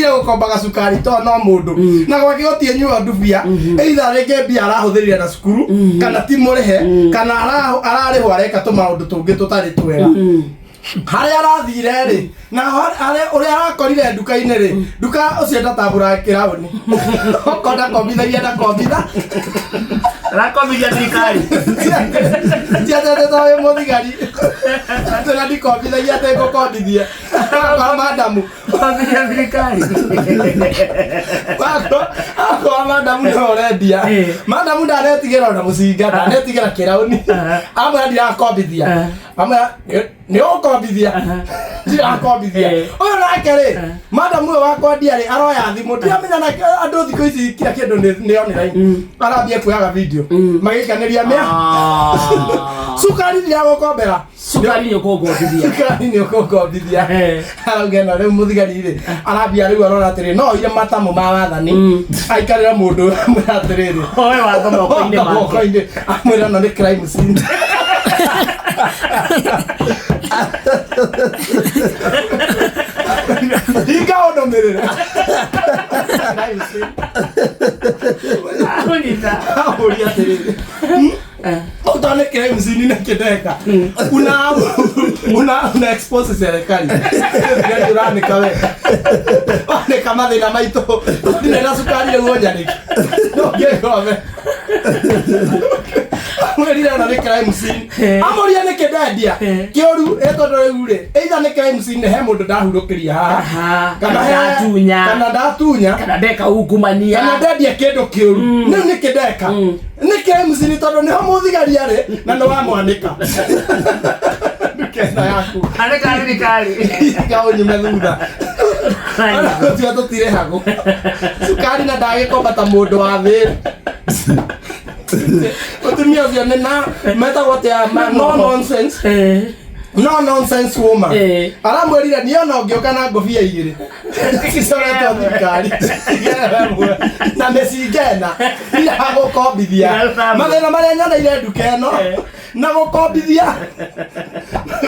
Athire gũkomba gacukari to no mũndũ na gwake gũtiĩ nyua ndubia, either rĩngĩ mbia arahũthĩrire na cukuru kana ti mũrĩhe kana ararĩhwo areka tũmaũndũ tũngĩ tũtarĩ twega. Harĩa arathire rĩ na harĩa ũrĩa arakorire nduka-inĩ rĩ, nduka ũcio ndatambũraga kĩraũni, okorwo ndakombithagia ndakombitha. Arakombithia thirikari. Tiatete ta wĩ mũthigari tũrĩa ndikombithagia atĩ ngũkombithie akora madamu. Kombithia thirikari. Akora madamu no ũrendia. Madamu ndanetigĩra ona mũcinga, ndanetigĩra kĩraũni. Amwĩra ndirakombithia. Amwĩra nĩ ũgũkombithia, ndirakombithia. Ũyũ nake rĩ, madamu ũyũ wa kwendia rĩ, aroya thimũ, ndiramenya nake andũ thikũ ici kila kĩndũ nĩ online, arambia kuoyaga video magĩikanĩria mĩa cukari ndiragũkombera. Cukari nĩ ũkũngombithia. Cukari nĩ ũkũngombithia. Arauga ĩno rĩu mũthigari rĩ arambia rĩu arora atĩrĩ no oire matamu ma wathani aikarĩra mũndũ amwĩra atĩrĩrĩ Oe watho moko-inĩ make. Moko-inĩ, amwĩra ĩno nĩ crime scene. Hinga ũnũmĩrĩre. Crime scene. Kũnyita. Ahũria atĩrĩrĩ, ũtone nĩ crime scene nĩ kĩndeka una expose serikali. Thigari ũranĩka we wanĩka mathĩna maitũ ndirĩ na cukari rĩu ũnyanĩke ndũngĩgome mwĩrire ona nĩ crime scene. Amũria nĩ kĩndendia kĩũru ĩ tondũ rĩu rĩ either nĩ crime scene he mũndũ ndahurũkĩria haha kana ndatunya. Kana ndatunya. Kana ndeka ungumania. Kana ndendia kĩndũ kĩũru. Rĩu nĩ kĩndeka nĩ crime scene tondũ nĩho mũthigari arĩ na nĩ wamwanĩka ndukena yaku. Anĩka thirikari. Hinga ũnyume thutha tua tũtirĩhagwo cukari na ndagĩkomba ta mũndũ wa thĩ. Mũtumia ũcio nĩ na metagwo atĩa no nonsense. No nonsense woman. Aramwĩrire niĩ ona ũngĩũka na ngũbia igĩrĩ cicoretwo thirikari na mĩcinga ĩna iragũkombithia mathĩna marĩa nyoneire nduka ĩno na gũkombithia.